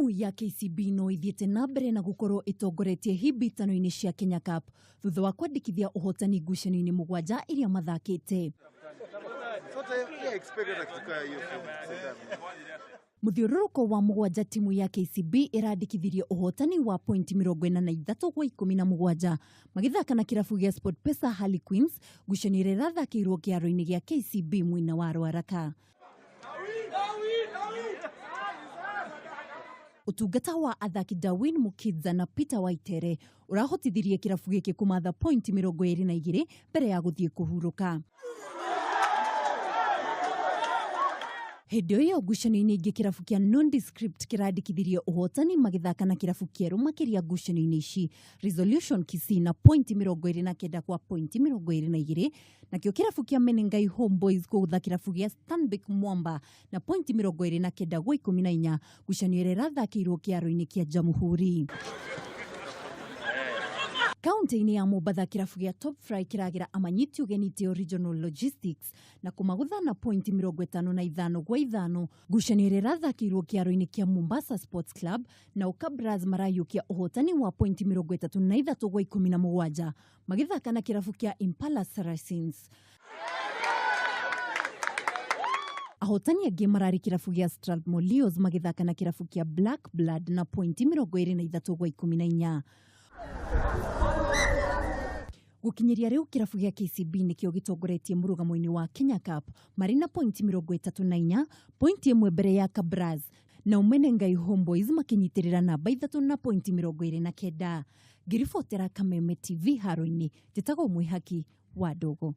Timu ya KCB no ithiĩte na mbere na gũkorwo ĩtongoretie hĩmbĩtano-inĩ cia Kenya Cup thutha wa kwandĩkithia ũhotani ngucanio-inĩ 7 iria mathakĩte. Mũthiũrũrũko wa 7 timu ya KCB ĩrandĩkithirie ũhotani wa pointi 43 gwa 17 magĩthaka na kĩrabu gĩa SportPesa Harlequins ngucanio ĩrĩa ĩrathakĩirwo kĩharo-inĩ gĩa KCB mwena wa Ruaraka. Ũtungata wa athaki Darwin Mukidza na Peter Waitere ũrahotithirie kĩrabu gĩkĩ kũmatha pointi 22 mbere ya gũthiĩ kũhurũka. Hĩndĩ ĩyo ngucanio-inĩ ingĩ kĩrabu kĩa Nondescript kĩrandĩkithirie ũhotani magĩthaka na kĩrabu kĩerũ makĩria ngucanio-inĩ ici Resolution Kisii na pointi 29 kwa pointi 22, nakĩo kĩrabu kĩa Menengai Homeboys kũgũtha kĩrabu gĩa Stanbic Mwamba na pointi 29 gwa 14, ngucanio ĩrĩa ĩrathakĩirwo kĩharo-inĩ kĩa Jamhuri. Kaunti-inĩ ya Mombatha kĩrabu gĩa Top Fry kĩragĩra amanyiti ũgeni The Original Logistics na kũmagũtha na pointi 55 gwa 5, ngucanio ĩrĩa ĩrathakĩirwo kĩharo-inĩ kĩa Mombasa Sports Club, nao Kabras marayũkia ũhotani wa pointi 33 gwa 17 magĩthaka na kĩrabu kĩa Impala Saracens. Ahotani angĩ mararĩ kĩrabu gĩa Strathmore Leos magĩthaka na kĩrabu kĩa Black Blood na pointi 23 gwa 14. Gũkinyĩria rĩu kĩrabu gĩa KCB nĩkĩo gĩtongoretie mũrũgamo-inĩ wa Kenya Cup marĩ na pointi 34, pointi 1 mbere ya Kabras, nao Menengai Homeboys makĩnyitĩrĩra namba 3 na pointi 29. Ngĩribotera Kameme TV haro-inĩ, njĩtagwo Mwĩhaki wa Ndogo.